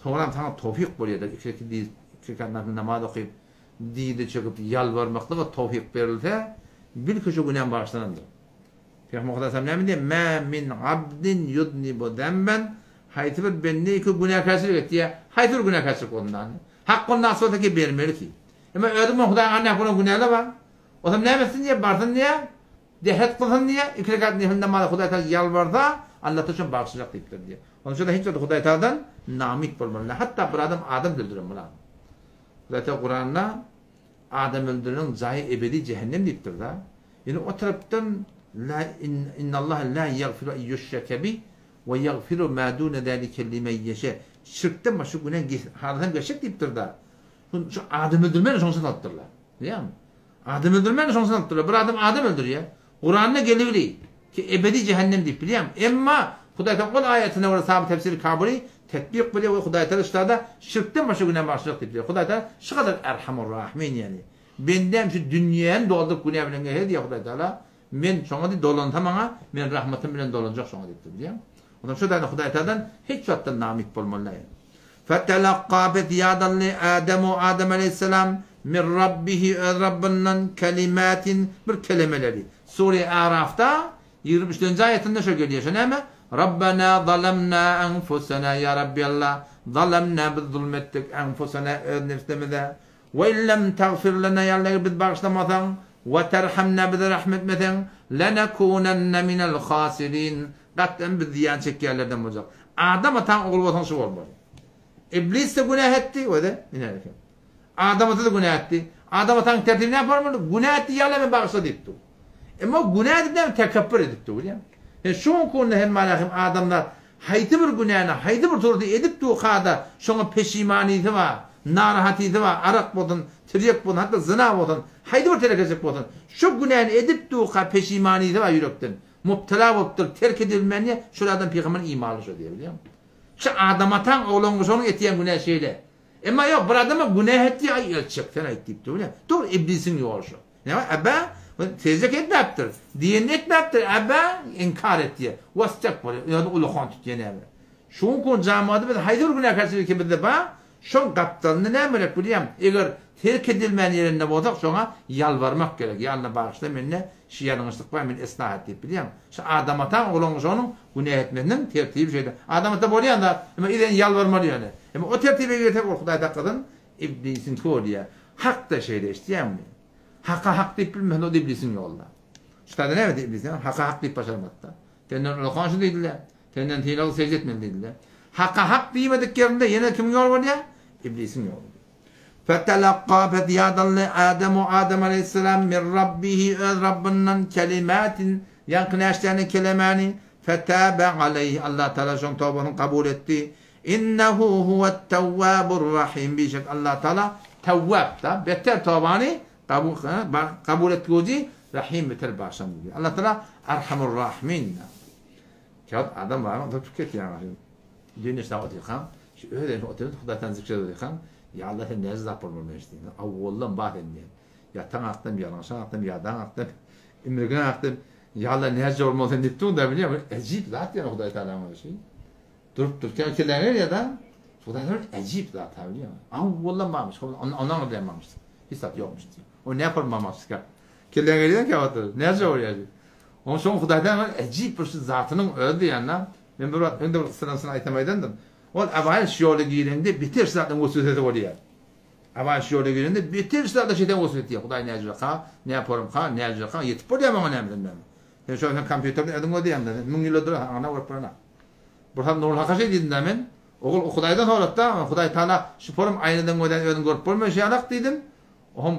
A: soňram saňa towfyk bolýar-da, iki rekat diz, iki rekat nafile namaz okyp, dize çöküp ýalbarmaklyga towfyk berilse, bil ki şu günäň bagyşlanandyr. Pygamber Hudaý salam näme diýýär? Mä min abdin yuznibu zenben, haýsy bir bende ki günäkärçilik etýär, haýsy bir günäkärçilik bolsun dany. Hak bolsun nasy bolsa ki bermeli ki. Emma özüň bilen Hudaýyň arasynda bolan günäler bar. Otam näme etsin diýýär, barsyn diýýär, dehret kylsyn diýýär, iki rekat nefil namaza Hudaý Tagala ýalbarsa, Alla Tagala şony bagyşlajak diýipdir diýýär. Onuň üçin hiç wagt Hudaý Tagaladan namyt bolmaly däl. Hatda bir adam adam öldüren bolan. Hudaý Tagala Kuranda adam öldüreniň jaýy ebedi jähennem diýipdir-de. Ýöne o tarapdan la innallaha la ýagfiru en ýuşreke bih we ýagfiru ma dune zalike limen ýeşe. Şirkden başga günä halasam geçjek diýipdir-de. Şu adam öldürmäni şonuň üçin salypdyrlar. Bilýäňmi? Adam öldürmäni şonuň üçin salypdyrlar. Bir adam adam öldürýär. Kuranda gelibili ki ebedi jähennem diýip bilýäňmi? Emma Hudaý Taala ol aýatyna görä saby tefsiri kabyly tetbik bolýar we Hudaý Taala şularda şirkden başga günä bagyşlajak diýip bilýär. Hudaý Taala şu gadar Erhamur Rahimin ýagny. Bendäm şu dünýäni dolduryp günä bilen gelse diýýär Hudaý Taala. Men şoňa diý dolansa maňa men rahmatym bilen dolanjak şoňa diýipdir bilýäňmi? Onsoň şu taýda Hudaý Taaladan hiç wagtda namyt bolmaly däl. Fetelakka pes ýadaldy Ademu Adam aleýhissalam min Rabbihi öz Rabbyndan kelimatin bir kelemeleri. Sure Arafda 23 nji aýatynda şo gelýär. Şo näme? Rabbena zalamna enfusena ýa Rabbi Allah zalamna biz zulum etdik enfusena öz nebsimize. We illem tagfir lena ýa Allah eger bizi bagyşlamasaň we terhamna bize rahm etmeseň lenekunenne minel hasirin gat'an biz zyýan çekýänlerden boljak. Adam ataň ogly bolsaň şu bolmaly. Iblis-de günä etdi, özi ine eken. Adam ata-da günä etdi. Adam ataň tertibi näme bolmaly? Günä etdi, ýa Allah meni bagyşla diýipdi. Emma o günä edip näme tekepbür edipdi, bilýäňmi? Sen şu günki günde hem malahym adamlar haýsy bir günäni, haýsy bir suratda edip durka-da şoňa peşimanysy bar, narahatysy bar, arak bolsun, tirýek bolsun, hatda zyna bolsun, haýsy bir telekeçilik bolsun, şu günäni edip durka peşimanysy bar ýürekden. Mubtala bolupdyr, terk edibilmän diýýär, şol adam pygamber imanly şo diýýär, bilýäňmi? Şu Adam ataň oglangy şonuň etýän günä şeýle. Emma ýok, bir adama günä et diýýär, aý el çek, sen aýt diýipdir, bilýäňmi? Dogry, iblisiň ýoly şo. Näme, äbä, sežde etmäpdir, diýenini etmäpdir, äbä, inkar et diýýär. Wastekbar, özüni ulakan tutýar näme. Şu günki gün jamada biz haýsy bir günäkärçilik ki bizde bar, şoň gapdalynda näme gerek bilýäňmi? Eger Terk edilmän ýerinde bolsak şoňa ýalbarmak gerek. Ýa Alla bagyşla mende şi ýalňyşlyk bar meni yslah et diýip bilýäňmi? Şi Adam ataň oglan şonuň günä etmesiniň tertibi şeýle. Adam ata bolýan zat, emma yzyn ýalbarmaly ýöne. Emma o tertibe girsek ol Hudaý saklasyn iblisiňki bolýar. Hak-da şeýle eşitýäňmi? Haka hak diýip bilmeseň o-da iblisiň ýolunda. Şu taýda näme etdi iblis? Haka hak diýip başarmady-da. Senden ulakan şu diýdiler. Senden sylagy sežde etmeli diýdiler. Haka hak diýmedik ýerinde ýene kimiň ýoly bolýar? Iblisiň ýoly. Fetelakka pes ýadaldy Ademu Adam aleýhissalam min Rabbihi öz Rabbyndan kelimatin ýaňky näçtäne kelemäni fetabe aleýhi Allah Taala şoň tobasyny kabul etdi. Innehu huwet tewwabur rahim bişek Allah Taala tewwab da beter tobany kabul kabul etgüji rahim beter bagşan diýdi. Allah Taala arhamur rahimin. Käwagt adam bar, oturyp ketýär. Düýn işläp otyrkam, şu öz elimde oturyp Hudaýdan zikr edip otyrkam, Ýa Allah sen näce zat bolmaly men diýdim. Awwaldan bar sen diýen. Ýatan akdym, ýalňyşan akdym, ýadan akdym, imrigen akdym. Ýa Allah näce bolmaly sen diýip dur da bilýän, ejip zat ýa Hudaý Tagalaň özi. Durup durken kelläňe gelýär da. Hudaý Tagala ejip zat ha bilýän. Awwaldan barmyş, ondan ondan barmyş. Hiç zat ýokmuş diýip. O näme bolmaly Kelläňe gelýär käwagt. Näce bolýar? Onsoň Hudaýdan bir ejip bir şu zatynyň özi diýende, men bir wagt öňde bir kyssadan aýtsam aýdandym. Ol awaýyl şu ýola girende beter şu zatlaryň weswesesi bolýar. Awaýyl şu ýola girende beter şu zatlar şeýtan weswese etýär. Hudaý näjüreka, näporumka, näjüreka, ýetip bolýar maňa nämeden näme. Sen şo sen kompýuterde özüň gözleýäň-dä, sen müň ýyla dur, aňyna görüp bolanok. Bir wagt Nurul Haka şeý diýdim-dä men, Ogul, Hudaýdan sorat-da, Hudaý Taala şu porum aýnadan gözlän özüň görüp bolmaýşy ýalak diýdim. Ohm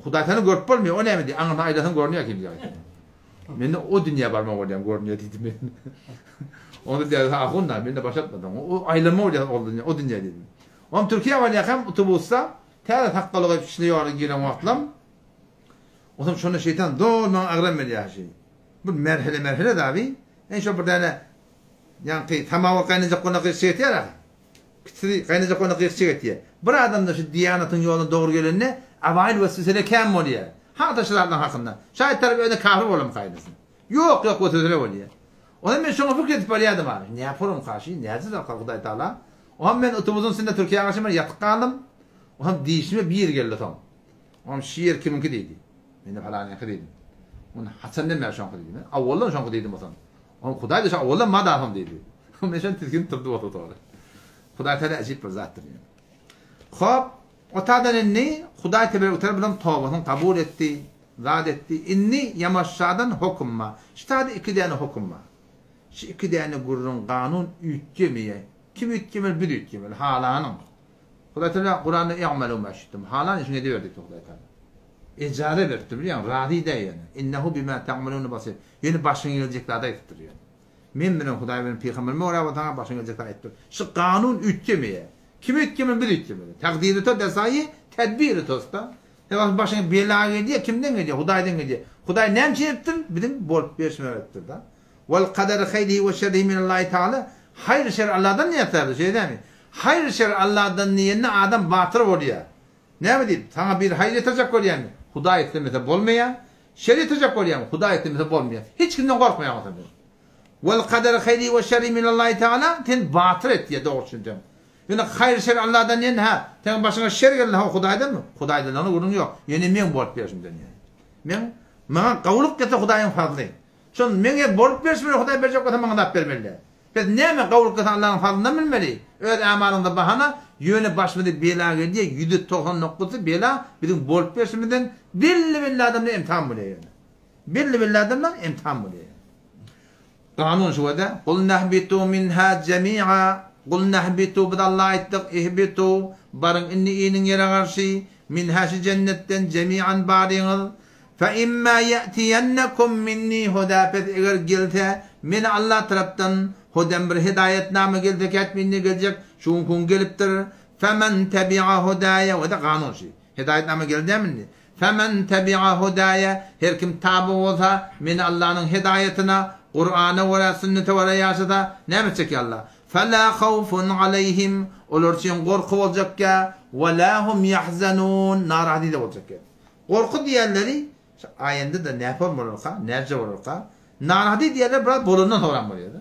A: Hudaý seni görüp bolmaýar, o näme diýýär, aňyrsyna aýlasaň görünýär kim diýýär. Mende o dünýä barmak bolýan görünýär diýdim men. Onda diýýär, ahun da, mende başartmadyň. O aýlanma bolýar ol dünýä, o dünýä diýdim. Ohm Türkiýä barýarkam otobusda täze sakgaly goýup içine ýola giren wagtlam Onsoň şonda şeýtan doly maňa agram berýär şeý. Bir merhele-merhele dabi. En şo bir däne ýaňky samawar gaýnajak bolanda gyz çekýär ahy. Kiçisi gaýnajak bolanda gyz çekýär. Bir adamda şu diýanatyň ýoluna dogry gelende awaýyl weswesele kän bolýar. Hata şu zatlaryň hakynda. Şaýat tarap özüne kafir bolam gaýnasyn. Ýok ýok weswesele bolýar. Onda men şoňa pikir edip barýardym abi. Näporum kaşy, näce zat Hudaý Taala. Oňam men otobusyň içinde Türkiýä garşy men ýatyp galdym. Oňam dişime bir geldi soň. Oňam şu ýer kimiňki diýdi. Men-de palanyňky diýdim. Onda haçandan bäri şoňky diýdi. Men awaldan şoňky diýdim bolsam. Oňam Hudaý-da şo awaldan madasam diýdi. Men şony tisginip durdum o otagda. Hudaý Taala äjip bir zatdyr ýöne. Hop, o taýdan indi Hudaý teberek teala biziň tobasyny kabul etdi, zat etdi. Indi ýamaşşadan hokum bar. Şu taýda iki däne hokum bar. Şu iki däne gürrüň kanun üýtgemeýär. Kim üýtgemeli? Biz üýtgemeli. Halanyň. Hudaý Teala Kuranda I'malu ma şi'tum. Halan işiňi ediber diýipdir Hudaý Teala. Ejaza beripdir bilýäňmi? Razy däl ýöne. Innehu bima ta'maluna basir. Ýöne başyňa geljek zady aýdypdyr ýöne. Men bilen Hudaý bilen pygamberime görä bolsa saňa başyňa geljek zady aýdypdyr. Şu kanun üýtgemeýär. Kim üýtgemeli biz üýtgemeli. Takdiri to desaýy tedbiri tosta. Sebäbi başyňa bela gelýär, kimden gelýär? Hudaýdan gelýär. Hudaý näme üçin edipdir? Biziň bolup berşimize edipdir da. Wal kaderi haýrihi we şerrihi minallahi taala. Haýyr şer Allahdan diýýär, şeýle dälmi? Haýyr şer Allahdan diýende adam batyr bolýar. Näme diýip, saňa biri haýyr ýetirjek bolýarmy? Hudaý islemese bolmaýar. Şer ýetirjek bolýarmy? Hudaý islemese bolmaýar. Hiç kimden gorkmaýaň bolsa sen. Wal kaderi haýrihi we şerrihi minallahi taala sen batyr etýär dogry düşünseň. Ýöne haýyr şer Allahdan diýende hä, seň başyňa şer gelende ha Hudaýdanmy? Hudaýdanlygyna gürrüň ýok. Ýöne meň bolup berşimden ýöne. Meň maňa gowulyk gelse Hudaýyň fazly. Şol meň eger bolup berşime Hudaý berjek bolsa maňa zat bermeli däl. Biz näme gowulyk gelse Allanyň fazlyndan bilmeli. Öz amalyňda bahana, ýöne başymyza bela gelýär, ýüzde 90 noktasy bela biziň bolup berşimizden belli belli adamlar emtihan bolýar ýöne. Belli belli adamlar emtihan bolýar ýöne. Kanun şu wada, Kul nehbitu minha jemi'a, Kul nehbitu biz Alla aýtdyk, ihbitu, baryň indi iniň ýere garşy, minha şu jennetden jemi'an baryňyz, Fe imma ýe'tiýennekum minni huda pes eger gelse, meni Alla tarapdan hudem bir hidaýatnama gelse kätip indi geljek, şu günki gün gelipdir, Femen tebi'a hudaýa, we-de kanun şu, hidaýatnama geldi dämi indi? Femen tebi'a hudaýa, her kim taby bolsa, meni Allanyň hidaýatyna, Kurana görä, sünnete görä ýaşasa, näme etjek ýa Alla? Fela hawfun aleýhim, olar üçin gorky boljakýa, we la hum ýahzanun, narahat-da boljakýa. Gorky diýenleri şu aýynda-da näform bolarka, näce bolarka, narahat diýenler biraz bolandan soňram bolýar-da.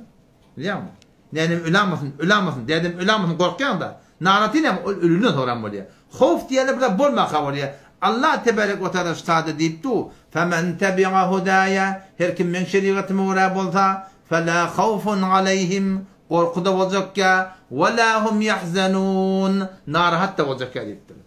A: Bilýäňmi? Nenem ölämasyn, ölämasyn, dädem ölämasyn gorkýaň-da. Narahat näme? Ol ölünden soňram bolýar. Howf diýende bir zat bolmaka bolýar. Allah tebarek we taala şu taýda diýip dur, Femen tebi'a hudaýa, her kim meň şerigatyma görä bolsa, felâ hawfun aleýhim, gorky-da boljakýa, we lâ hum ýahzenûn, narahat-da boljakýa diýipdir.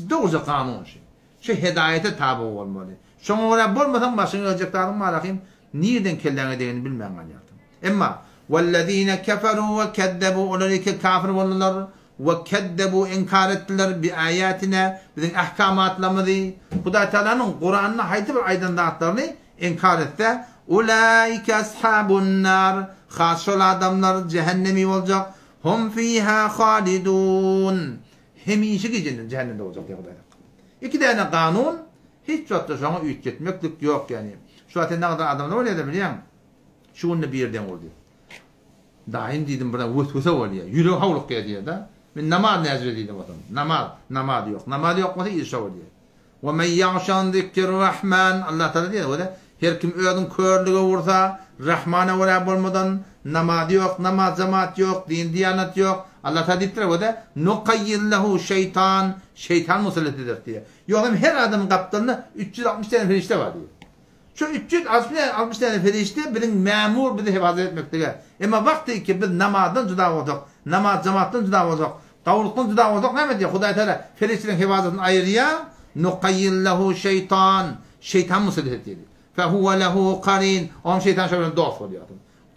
A: Dogruja kanun şu. Şu hedaýata taby bolmaly. Şoňa görä bolmasaň başyňa geljek zadyň bar ahym, nirden kelläňe degenini bilmän galýarsyň. Emma, Wellezine keferu we kezzebu olar eke kafir boldular, we kezzebu inkar etdiler bi aýatina biziň ahkamatlarymyzy, Hudaý Tagalanyň Kuranda haýsy bir aýdan zatlaryny inkar etse, ulaike ashabun nar, has şol adamlar jähennemi boljak, hum fiha halidun, Hemişe jähennemde boljak diýýär Hudaý Taala. Iki däne kanun hiç wagtda şoňa üýtgetmeklik ýok ýagny. Şu wagt sen nagada adamlar bolýada bilýäň. Şu günde biri deň urdy. Daýym diýdim bir weswese bolýar. Ýüregi howlukýar diýýär-de. Men namaz näjire diýdim bolsam. Namaz, namaz ýok. Namaz ýok bolsa iş şo bolýar. We men ýagşa an zikrir Rahman, Allah Taala diýýär, we her kim özüni körlüge ursa, Rahmana görä bolmadan, namaz ýok, namaz jemaat ýok, din diýanat ýok. Allah Taala diýipdir, we nukayyid lehu şeýtan, şeýtan musallat eder diýýär. Ýogsam her adamyň gapdalynda 360 däne perişde bar diýýär. Şu 360 däne perişde biziň mämur bizi hefazat etmeklige. Emma wagty ki biz namazdan juda bolsak, namaz jemaatdan juda bolsak, Gawurlykdan juda bolsak näme edýär? Hudaý Tagala perişdeleriň hefazatyny aýyrýar, Nukayyil lehu şeýtan, şeýtan musallat edýär. Fehuwe lehu karin, oňam şeýtan şo bilen dost bolýar.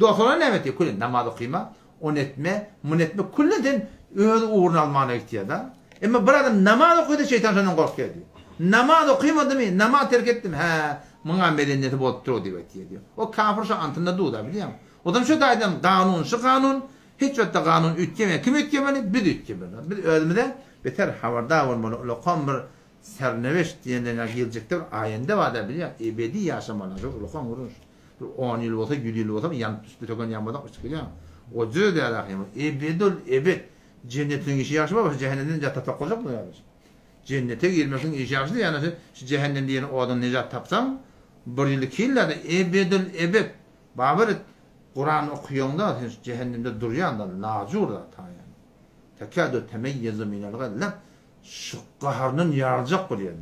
A: Dost bolanda näme edýär? Küllen namaz okyma, ony etme, muny etme, küllen sen öz ugruny almana gitýär-de. Emma bir adam namaz okysa şeýtan şondan gorkýar diýýär. Namaz okymadymy, namaz terk etdimi, hä, muňa medeniýeti bolupdyr-ow diýip aýtýar diýýär. O kafir şo antynda dur-da, bilýäňmi? Ozam şo taýdan kanun şu kanun, Hiç wagtda kanun üýtgemeýär. Kim üýtgemeli? Biz üýtgemeli. Biz özümize beter habardar bolmaly. Ulakan bir serneweşt diýenden ýa geljekde bir aýende bar-da bilýäň, ebedi ýaşamaly. Şo ulakan gürrüň. Bir on ýyl bolsa, ýüz ýyl bolsa ýanyp düşüp sökenýän bolsaň üç bilýäň. O jüz däl ahym. Ebedül ebed. Jennetiň işi ýagşy bolsa jähennemden nejat tapsak boljakmy ýa? Jennete girmegiň işi ýagşy ýa şu jähennem diýen odan nejat tapsaň, bir ýyl iki ýyl däl-de ebedül ebed. Babyr Kuran okaýaňda sen şu jähennemde durýaňda lajur zat ha ýani. Tekadu temeýýezu minel gaýz lap şu gaharyndan ýaryljak bolýar.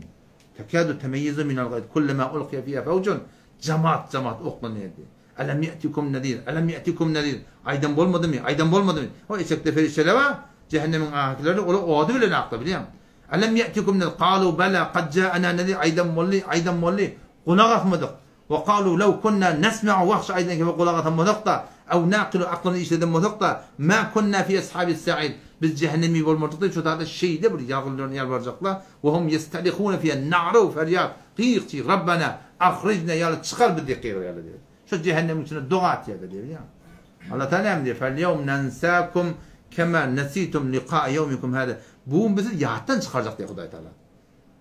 A: Tekadu temeýýezu minel gaýz kullema ulkiýa fiha fawjun jamat jamat oklanýardy. Elem ýetikum nezir elem ýetikum nezir aýdan bolmadymy aýdan bolmadymy o eşekde perişdeler bar jähennemiň ahykileri olar ody bilen akda bilýäň. Elem ýetikum nezir kalu bela kad jaana nezir aýdan boldy aýdan boldy gulak asmadyk. We kalu lew kunna nesme'u wah şu aýdylan gepe gulak asan bolsak-da, ew na'kilu aklymyzy işleden bolsak-da, ma kunna fi ashabis sa'ir, biz jähennemi bolmardyk diýip şu taýda şeýle bir ýalbarýan ýalbarjaklar, we hum ýestalihune fiha na'ra we ferýat, gyk-çyg, Rabbana, ahrijna ýaly çykar bizi diýip gygyrýarlar diýýär. Şu jähennemiň içinde doga atýarlar diýýär bilýäňmi? Allah Taala näme diýýär? Fel-ýewm nensakum kema nesitum liqa'a ýewmikum hada. Bu gün biz sizi ýatdan çykarjak diýýär Hudaý Taala.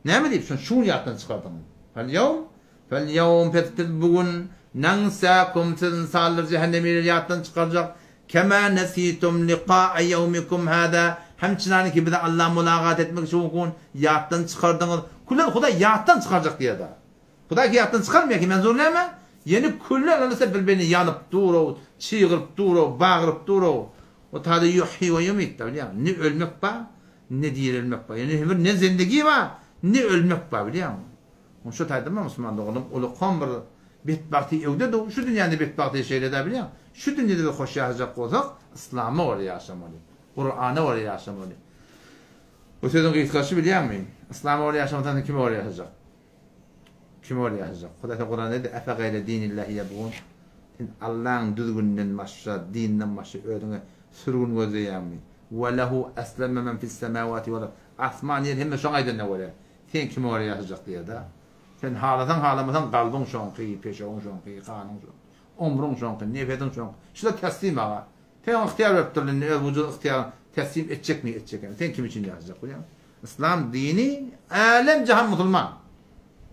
A: Näme diýip, şony şu gün ýatdan çykardyňyz? Fel-ýewm, fel-ýewm, pes biz bu gün, nensäkum, siz ynsanlary jähennemileri ýatdan çykarjak, kemä nesitum liqa'a ýewmikum hâzâ, hemçinany ki bize Alla mulagat etmek şu gün ýatdan çykardyňyz. Küllen Hudaý ýatdan çykarjak diýýär-de. Hudaý ki ýatdan çykarmaýar ki, menzur näme? Ýene küllen alsa bir-birini ýanyp dur-ow, çygyryp dur-ow, bagyryp dur-ow. O taýda ýuhýi we ýumit-de, bilýäňmi? Ne ölmek bar, Ne direlmek bar. Ýöne bir ne zendegi bar, ne ölmek bar bilýäňmi? Oň şu taýda musulman doganym ulukan bir betbagty öwde du, şu dünýäde betbagty şeýle-dä bilýäň. Şu dünýede bir hoş ýaşajak bolsak, yslama görä ýaşamaly. Kurana görä ýaşamaly. Bu sözüň gysgasy bilýäňmi? Yslama görä ýaşamasaň sen kime görä ýaşajak? Kime görä ýaşajak? Hudaý Taala Kuranda diýdi, Efe gaýre dinillahi ýebgun. Sen Allaň düzgüninden başga, dininden başga özüňe sürgün gözleýäňmi? We lehu esleme men fis-semawati wal ard. Asman, ýer hemme şoň aýdanyna görä. Sen kime görä ýaşajak diýer-dä. Sen halasaň, halamasaň kalbyň şoňky, peşewiň şoňky, ganyň şoňky, omrüň şoňky, nefesiň şoňky. Şular teslim aga. Sen oňa ygtyýar berip durly indi öz wujudyň ygtyýaryň teslim etjekmi, etjekmi. Sen kim üçin ýaşajak bolýaň? Yslam dini älem jahan musulman.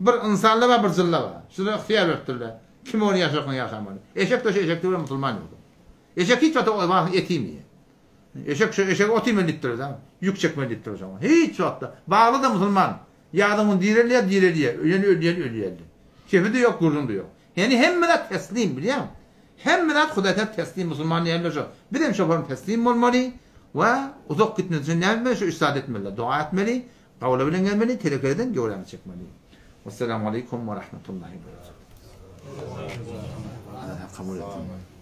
A: Bir ynsanlar bar, bir jynlar bar. Şulara ygtyýar berip durly. Kim ony ýaşarkaň ýaşamaly. Eşek-de şu eşekde bilen musulman ýok. Eşek hiç wagtda o et iýmeýär. Eşek şu eşege ot iýmeli diýip durýar. Ýük çekmeli diýip durýar şoňa. Hiç wagtda. Bagly-da musulman. Ýadyň gün direlýär, direlýär. Ölen ölýän ölýär. Kefi-de ýok, gürrüň-de ýok. Ýani hemme zat teslim, bilýäňmi? Hemme zat Hudaýa teslim, musulman diýende şo. Biz hem şo forma teslim bolmaly. We uzak gitmez üçin näme etmeli? Şu üç zat etmeli. Doga etmeli, gabula bilen gelmeli, telekeleden göwräňi çekmeli. Wesselamu aleýkum we rahmetullahi we berekatuh. Allah kabul etsin.